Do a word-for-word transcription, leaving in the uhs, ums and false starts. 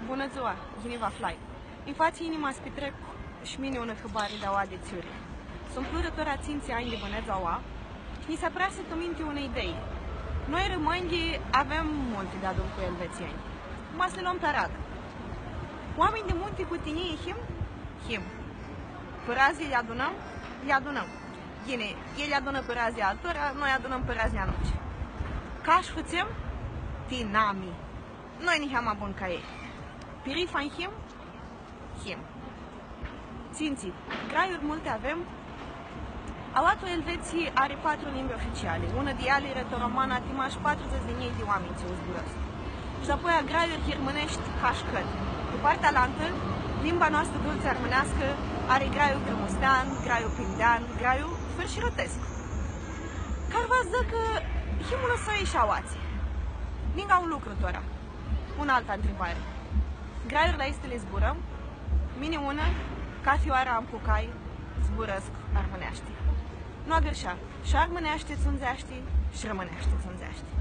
Bunã dzua, ghini vã aflai. Nji fatsi inima s-pitrec shi mini unã hãbari di aoa di Tsiuri. S-umplurã tora tsintsi anj di bãnedz aoa shi nji s-apreasi tu minti unã idei. Noi, rãmãnjlji, avem multi deadun cu elvetsienj. Ma s-li lom pi aradã. Oaminj di munti cu tinjii him? Him. Pãradz li adunãm? Li adunãm. Ghini, elj adunã pãradz a altora, noi adunãm pãradz a noshtri. Cash fãtsem? Ti nami. Noi niheam ma bun ca elj. Pirifanj him? Him. Tsintsi, graiuri multi avem. Aoa tu Elvetsii ari patru limbi oficiali. Unã di eali, retoromana, ti mash patrudzãts di njilji di oaminj tsi u zburãscu. Shi dapoia graiuri ghirmãneshti cash cãt. Pi partea alantã, limba noastrã dultsi armãneascã ari graiu grãmustean, graiu pindean, graiu fãrshirotescu. Cari va s-dzãcã cã him unã soi shi aoatsi. Ninga un lucru tora. Unã altã ntribari. Graiurli aesti li zburãm? Mini unã, cathi oarã am cu cai, zburãscu armãneashti. Nu agãrshea, shi armãneashti tsundzeashti, shi rãmãneashti tsundzeashti.